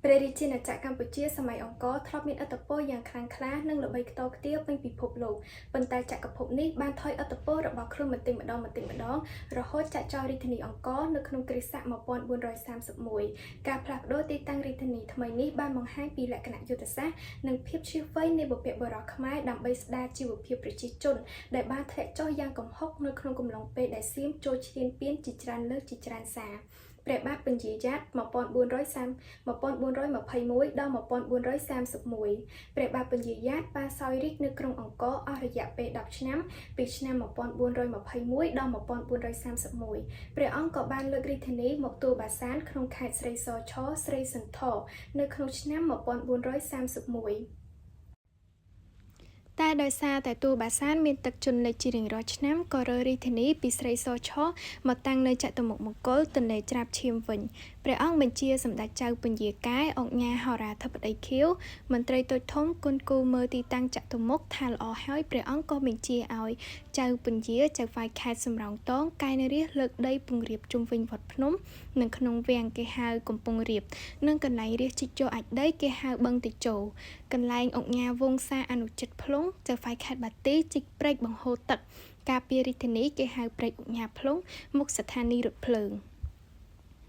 ព្រះរាជាណាចក្រកម្ពុជាសម័យអង្គរធ្លាប់មានឥទ្ធិពលយ៉ាងខ្លាំងក្លានិងល្បីខ្ទរខ្ទារពេញពិភពលោកប៉ុន្តែចក្រភពនេះបានថយឥទ្ធិពលរបស់ខ្លួនបន្តិចម្ដងបន្តិចម្ដងរហូតចាក់ចោលរាជធានីអង្គរនៅក្នុងគ្រិស្តសក1431ការផ្លាស់ប្ដូរទីតាំងរាជធានីថ្មីនេះបានបង្ហាញពីលក្ខណៈយុទ្ធសាស្ត្រនិងភាពឈ្លាសវៃនៃបុព្វបុរសខ្មែរដើម្បីស្ដារជីវភាពប្រជាជនដែលបានធ្លាក់ចុះយ៉ាងគំហុកនៅក្នុងកំឡុងពេលដែលសៀមចូលឈ្លានពានជាច្រើនលើកជាច្រើនសារព្រះបាទពញាយ៉ាត1430 1421ដល់1431ព្រះបាទពញាយ៉ាតបានសោយរាជ្យនៅក្រុងអង្គរអស់រយៈពេល10ឆ្នាំពីឆ្នាំ1421ដល់1431ព្រះអង្គក៏បានលើករាជធានីមកទួលបាសានក្នុងខេត្តស្រីសឈរស្រីសន្ធរនៅក្នុងឆ្នាំ1431តែដោយសារតែទួលបាសានមានទឹកជន់លិចជារៀងរាល់ឆ្នាំក៏រើរាជធានីពីស្រីសឈរមកតាំងនៅចតុមុខមង្គលទន្លេច្រាបឈាមវិញព្រះអង្គបញ្ជាសម្ដេចចៅពញាកែឧកញ៉ាហោរាធិបតីខៀវមន្ត្រីតូចធំគុណគូមើលទីតាំងចតុមុខថាល្អហើយព្រះអង្គក៏បញ្ជាឲ្យចៅពញាចៅហ្វាយខេត្តសំរោងតងកែនរាជលើកដីពង្រាបជុំវិញវត្តភ្នំនិងក្នុងវាំងគេហៅកំពង់រាបនិងកន្លែងរាជជីកចូលអាចដីគេហៅបឹងតេជោកន្លែងឧកញ៉ាវងសាអនុចិតភ្លុងចៅហ្វាយខេត្តបាទីជីកព្រែកបង្ហូរទឹកការពាររាជធានីគេហៅព្រែកឧកញ៉ាភ្លុងមុខស្ថានីយ៍រថភ្លើង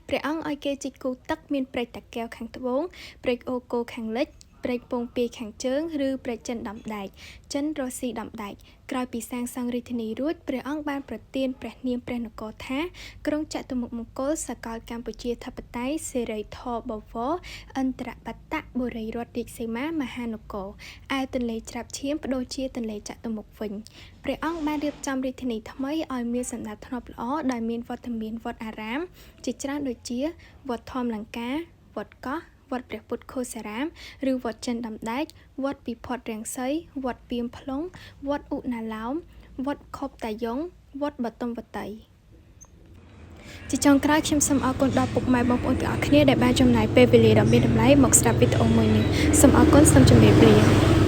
ព្រះអង្គឲ្យគេជីកគូទឹកមានព្រែកតាកែវខាងត្បូងព្រែកអូកូខាងលិចព្រែកពងពាយខាងជើងឬព្រែកចិនដំដែកចិនរស៊ីដំដែកក្រោយពីសាងសង់រាជធានីរួចព្រះអង្គបានប្រទានព្រះនាមព្រះនគរថាក្រុងចតុមុខមង្គលសកលកម្ពុជាធិបតេយ្យសេរីធបវរឥន្ទ្របត្តបុរីរដ្ឋរាជសីមាមហានគរឯទន្លេច្រាបឈាមប្ដូរជាទន្លេចតុមុខវិញព្រះអង្គបានរៀបចំរាជធានីថ្មីឲ្យមានសណ្ដាប់ធ្នាប់ល្អដោយមានវត្តមានវត្តអារាមជាច្រើនដូចជាវត្តធម្មលង្កាវត្តកោះវត្តព្រះពុទ្ធខុសរាមឬវត្តចិនដំដែកវត្តពិភពរាំងសីវត្តពាមភ្លុងវត្តឧណាឡោមវត្តខុបតាយ៉ុងវត្តបទុមវតីជាចុងក្រោយខ្ញុំសូមអរគុណដល់ពុកម៉ែបងប្អូនទាំងអស់គ្នាដែលបានចំណាយពេលវេលាដ៏មានតម្លៃមកស្ដាប់វីដេអូមួយនេះសូមអរគុណសូមជម្រាបលា។